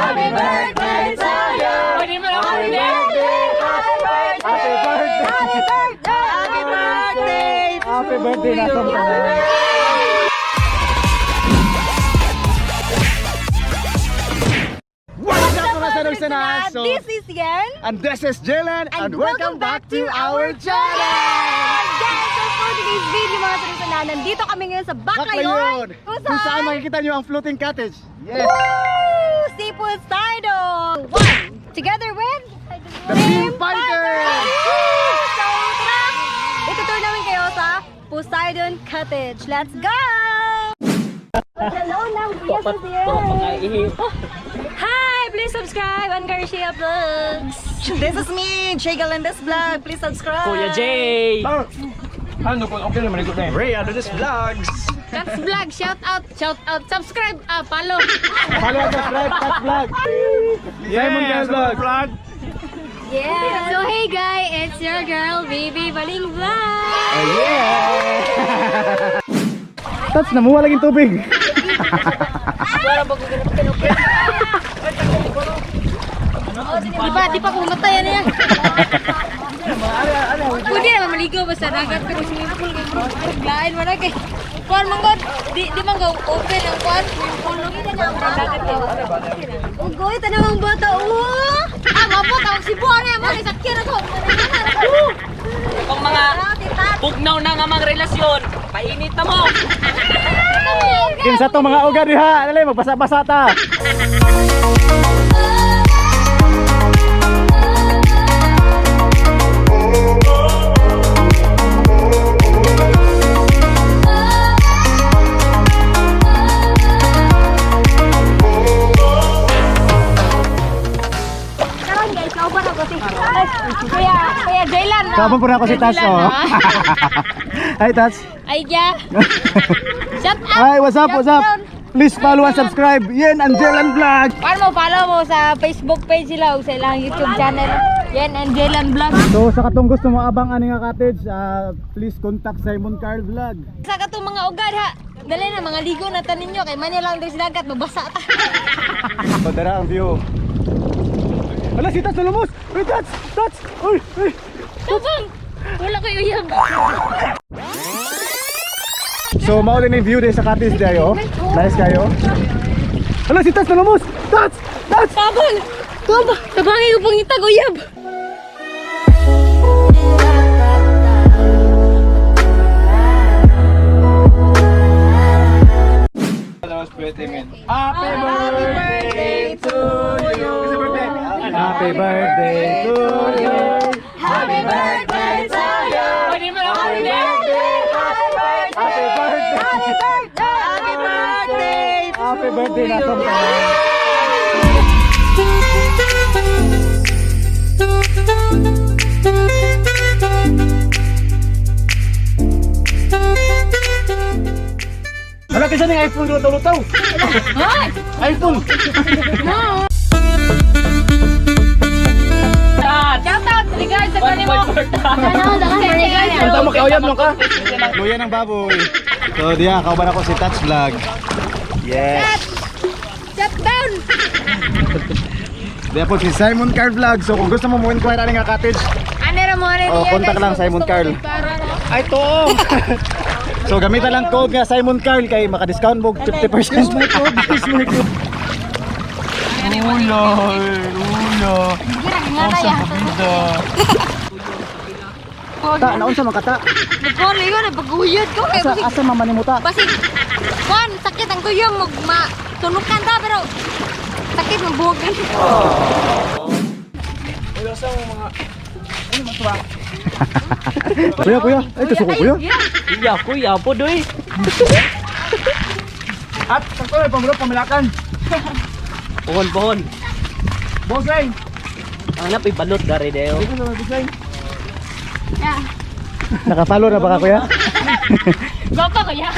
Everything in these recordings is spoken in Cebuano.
Happy birthday to you! Pwede mo na ako Happy ulit. birthday! Happy birthday! Happy birthday! Happy birthday na itong tanan. What's up, mga sanong sana? So, This is Yen. and this is Jalen, and welcome back to our channel! Guys, so for today's video, mga sanong sana, nandito kami ngayon sa Baclayon. Baclayon! Kung saan makikita nyo ang floating cottage. Yes! Woo! Si Poseidon! One! Together with The Team Fighters! Woo! So tara! Itutour namin kayo sa Poseidon Cottage. Let's go! Hello lang, yes, yes. Hi! Please subscribe on Garcia Vlogs. This is me, Jay Galendes Vlog. Please subscribe. Kuya Jay! Ano kung okay naman ikot na Ray Adonis Vlogs! That's vlog. Shout out. Shout out. Subscribe. Ah, follow. Follow and subscribe, Cat Vlog! Simon Cat Vlog! Yes! So hey guys, it's your girl, Baby Baling Vlog. Oh, yeah! Tats, namuha lagi tubig! Di pa kumatay ano yan. Pwede naman maligo basta dagat pero swimming pool kay bro. Lain man na kay. Kuan man god, di man go open ang kuan swimming pool no. Dagat kay. Ugoy, tanaw ang bata, oh! Ah, mabot ang Cebu ano yan, mga sakyan ako. Kung mga bugnaw na nga mga relasyon, painit na mo! Kinsa to mga uga diha, dali magbasa-basa ta. Karon guys, kauban ako si Kuya, Kuya Jaylan. no? Kapon po na ako si Tats Jaylan, oh. no? Hi, Tats. Ay, ya. Shout out. Hi, what's up? What's up? Please follow and subscribe. Yen Angelan Vlog. Paano mo follow mo sa Facebook page sila o sa ilang YouTube channel. Yan and Jaylan Vlog. So sa katong gusto mo abang ani nga cottage, please contact Simon Carl Vlog. Sa katong mga ugad ha. Dali na mga ligo na tanin nyo kay man lang diri sa dagat mabasa ta. So dara ang view. Ala si Tats nalumos. Uy, Tats! Tats! Uy, uy. Tabang. Wala kayo uyab. So mao din yung view din sa cottage dayo. Nice kayo. Ala si Tats nalumos. Tats! Tats! Tabang. Tabang. Tabang yung pangitag uyab. Happy birthday to you. Happy birthday to you. Happy birthday to you! Pwede mo na ako ulit. Happy birthday. Happy birthday! Happy birthday! Happy birthday na itong tanan. Wala kasi ng iPhone ko lutaw. iPhone. Shout out regards sa kanimo. Ang tama kauyab no ka. Luya ng baboy. So diya kauban ako si Touch Vlog. Yes. Shut down. Diya po si Simon Carl Vlog. So kung gusto mo mo inquire ani nga cottage, Ano ra mo ano Oh, contact lang Simon Carl. Ay, to! So gamitan lang code nga Simon Carl kay maka-discount mo 50%. Yes, my code. Yes, my code. Ulo! Ulo! ya. Ta, naunsa man kata? Nagkuhan ligo na paguyod ko kay Asa basig asa man mo ta? basig kuan sakit ang tuyong mag ma tunukan ta pero sakit mabuhagan. Kuya, kuya. Ay, kasuko kuya. Kuya, kuya po doy! At, sakto may pamulot, pamilakan. Pohon, pohon. Bossing! Ang hanap balot dari deo. Dito sa bossing. Naka-follow na ba ka kuya? Goko kuya.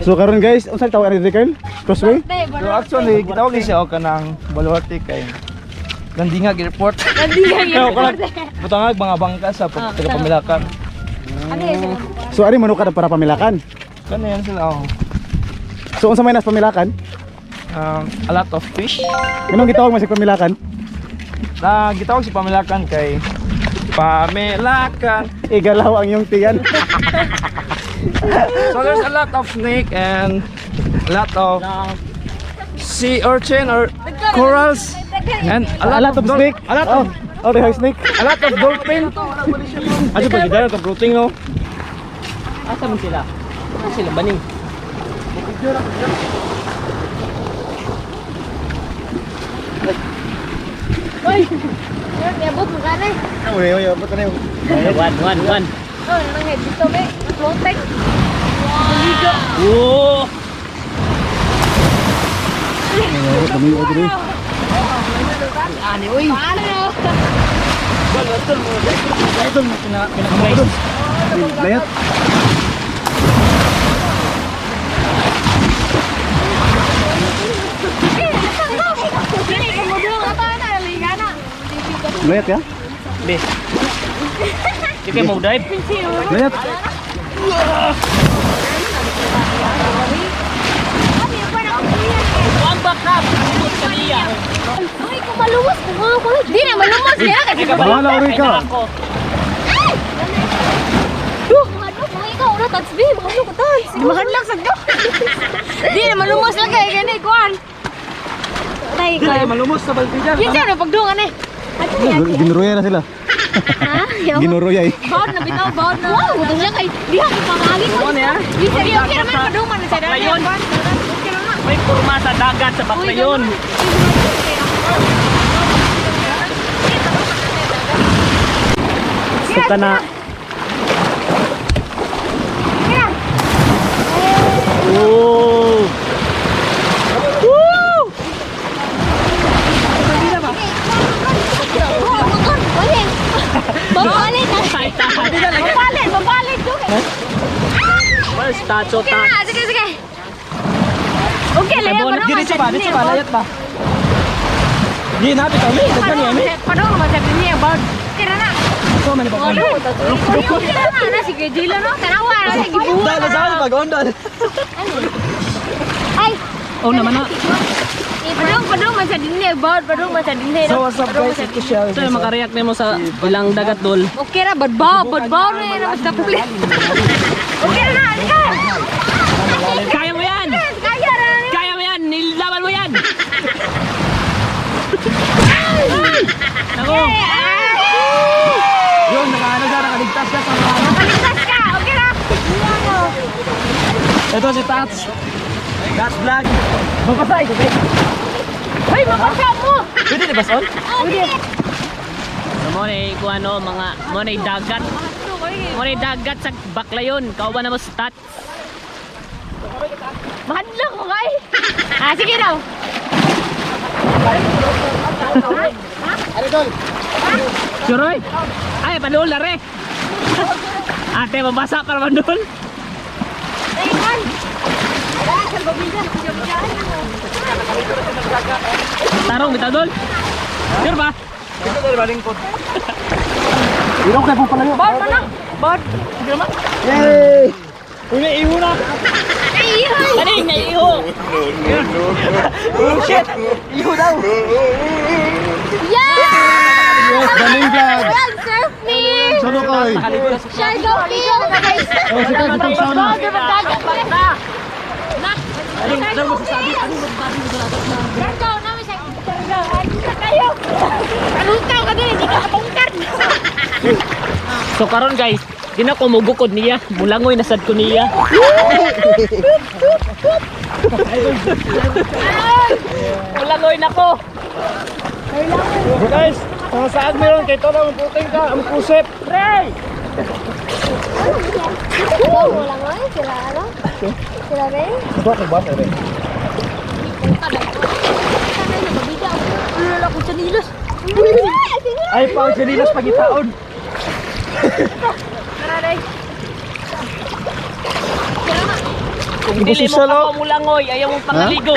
So karon guys, unsa tawag ani diri Carl? Causeway? So actually, gitawag ni siya og kanang baluarte kay Nandingag Airport. Nandingag Pero kanang butangag mga bangka sa taga pamilakan. Ano yun? So ari manuka na para pamilakan. Kano yan sila oh. So unsa may nas Pamilacan? A lot of fish. Anong gitawag man sa Pamilacan? Na gitawag si Pamilacan kay Pamilacan. Igalaw ang iyong tiyan. So there's a lot of snake and a lot of sea urchin or corals and A lot of snake. A lot of Oh, they have snake. a lot of dolphin. Ano ba gidara tong floating no? Asa man sila? Asa sila baning? Niabot mo ka na. Uy, uy, abot na yun. One, one, one. Oh, nang head dito may floating. Oh! Ani oy. Paano? Layat. Dili ka mo dong ato na liga na. Layat ya? Be. Di kayo mo dive? Layat. Wamba ka! Pasipot ka niya! Ay, kung malumos ko ko. Di na malumos kaya kasi Bahala, uri ka. Ako. Duh, mahadlok mga ikaw ora touch be, mahadlok ko touch. Mahadlok sad ko. Di na malumos lang kay gani kuan. Tay ko. Malumos sa balbigan. Kinsa na pagdungan eh. Ginuruya na sila. Ha? Ginuruya eh. Bawd na bitaw, bawd na. Wow, butong siya kay diha ko pangagi ko. Ano yan? Di okay naman padungan na sa dali. Ngayon. May kurma sa dagat sa Baclayon. Suka na. Oh. Babalit. Babalit, babalit. Well, tacho Okay ta. na, sige, sige. Okay, layan pa naman. Diretso ba? Diretso ba? Layat ba? Di na bitaw mi. Daghan ni ami. Padung naman sa dinhi about. Kira na. So man ba? Okay na na sige Jila no. Tanawa na sa gibuhat. Dal sa pag ondol. Ay, Oh naman na. padung padung man sa dinhi about, padung man sa dinhi. So what's up guys? Ito siya. So, makareact nimo sa ilang dagat dol. Okay ra badbaw, badbaw na yan basta puli. Okay na, halika. Kaya mo yan! Kaya ra na. Kaya mo yan! Nilaban mo yan! Nako! Yun, nakaano siya, nakaligtas siya sa mga ano. Nakaligtas ka. Okay ra. Ito si Tats. Tats Vlog. Mapasay. Hoy, mapasa mo. Pwede ni bason? So, mo na kuano mga mo na dagat. Mo na dagat sa Baclayon. Kauban na mo stat. Mahadlok mo kay. Ah, sige daw. Suroy. Ay, padul na re. Ate, mabasa para mandul. Tarong bitaw dol. Sure ba? Ito dali balingkod. Ilaw kay pong palayo. Bawd man na. Bawd. Yay! Uy, iho na. Ay, iho. Kaning naiiho. Oh shit. Iho daw. Yeah! Yes, Baning Vlog. Vlog surf me. Solo koy. Siargao feel. Oh, si Tats itong sauna. Siargao namin sa Siargao. Ay, sa kayo. Kalutaw ka din, hindi ka katungkad. So karon guys, di na ko mugukod niya. Mulangoy na sad ko niya. Mulangoy na ko. Guys, kung saan meron kay Tolo, ang puting ka, ang kusip. Wala nga eh, sila ano? Sila rin? Ito ako ba? Ere. Wala ko sa nilos. Ay, pang sinilas pagitaon. Kung dili mo Ibususan, pa ko mulangoy, ayaw mong pangaligo.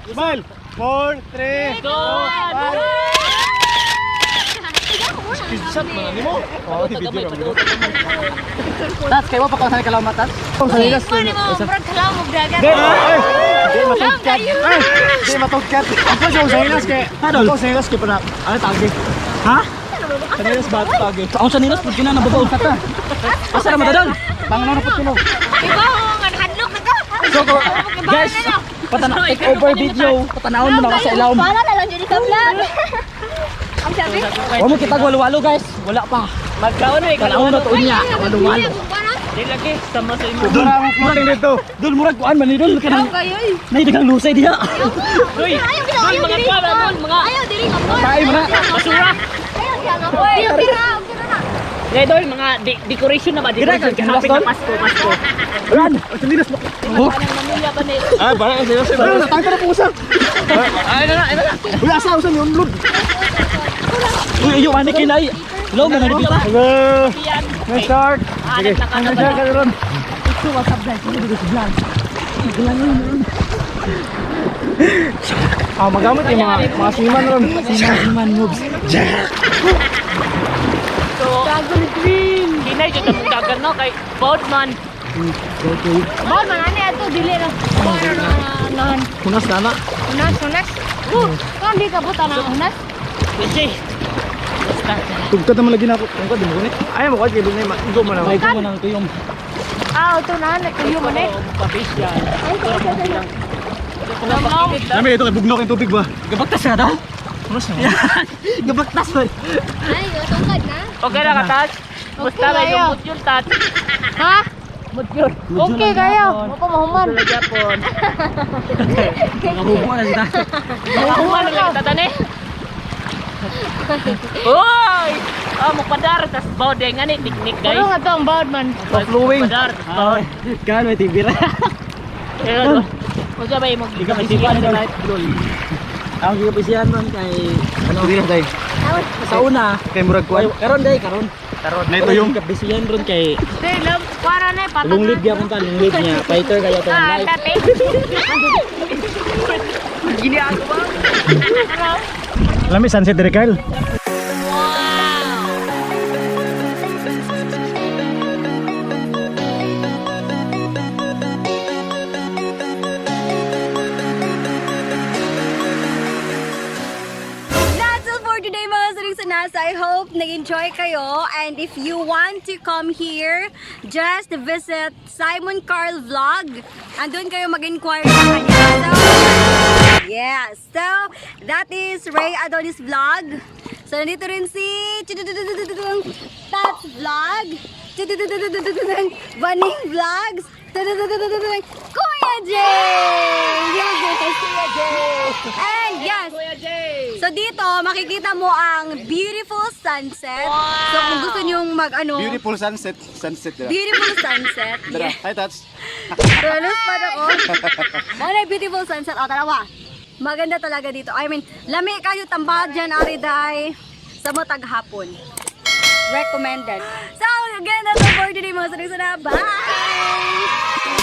Smile! 4, 3, Go! 2, 1. Shot man ani mo. Oh, Gamay, video paduot. Tats, kayo pa kung saan ka lang tats? Ang sanilas. Kuan mo murag kalaw mo dagat. Di Lang kayo. Di matugkat. Ako sa sanilas kay. Ako sanilas kay pana. Ano tagi? Ha? Sanilas ba tagi? Ang sanilas pud kina nababaw ka ta. Asa ra madadol? Pangalan na pud kuno. Iba nga hadlok na ka. So, guys, patana take over video. Patanawon mo na ka sa ilawom. Para na lang dyan sa vlog. Ang sabi? Wa mo kita walo-walo guys. Wala pa. Magkaon eh, Tanawon na to unya. Walo-walo. Di lagi sama sa imo. Dul, floating dito. Dul murag kuan man ni dul kanang. Kayo eh. Nay daghang lusay diha. Uy, dul mga kuan ba, dul mga Ayaw, dili nga po. Tae mo na. basura. Ayaw, siya nga po. Di, okay na, okay na na. Di dul mga decoration na ba? Decoration Gina, kahapon na dul? Pasko, Pasko. Run. Ang sanilas ba? Oh, Kanang Manila ba ni? Ah, bara ang sanilas. Ay, natangka na po usa. Ay na na, ay na na. Uy, asa usa ni unload. Uy, ayo ani kinay. Lo man na kita. Hello. Yan. May shark. Sige. May shark ka ron. Ito what's up guys? Dito sa vlog. Ah, magamit yung mga seaman ron. Seaman moves. So, Kinay jud ang dagan no kay boat man. Ba man ani ato dili na. Kuan na nahan. Hunas na na. Unas unas. Kan di ka buta na unas. Kasi basta Tugtad naman lagi na ako. Tungkad mo ni. Ay mo kay dunay maigo mo na. May ko nang tuyong. Ah, ito na tuyo man eh. pabis yan. Nami ito kay bugnok yung tubig ba? Gabaktas ka daw? Hunas na. Gabaktas man. Ay, tungkad na. Okay ra ka tats. Basta Okay, ba yung ayo. mutyol tats. Ha? Mutyol. Okay kayo. Mo pa mahuman. Japon. Hubo na sila. Mahuman na lang tatane. Oy! Ah, mo padar tas bawde ngani tiknik guys. Ano nga to ang bawd man? Flowing. Padar tas bawd. Kan may tibira. Eh, Unsa ba imong Di ka may tibira light dol. Ang gigapisihan man kay ano Tubig day. sa una Kay murag kuan. karon day karon. Karon. Na ito yung kapisihan ron kay Di lam kuan na patag. long live gyapon ta long live niya. Fighter kayo to Ah, life. tate. Lami sunset dire Kyle. That's all for today mga saring sanasa. I hope nag-enjoy kayo. And if you want to come here, just visit Simon Carl Vlog. Andun kayo mag-inquire sa kanya. So, yes. So, that is Ray Adonis Vlog. So, nandito rin si Tats Vlog. Baning Vlogs. Kuya Jay! Yes! Kuya Jay! And yes, so dito, makikita mo ang beautiful sunset. So kung gusto niyong mag ano, Beautiful sunset. Sunset dira. beautiful sunset. Dira. Yeah. Hi Tats. Tulos pa ako. Mo na beautiful sunset. O, tarawa. Maganda talaga dito. I mean, lami kayo tambal dyan, Ariday. Sa matag hapon. Recommended. So, again, that's all for today mga sanay. Bye!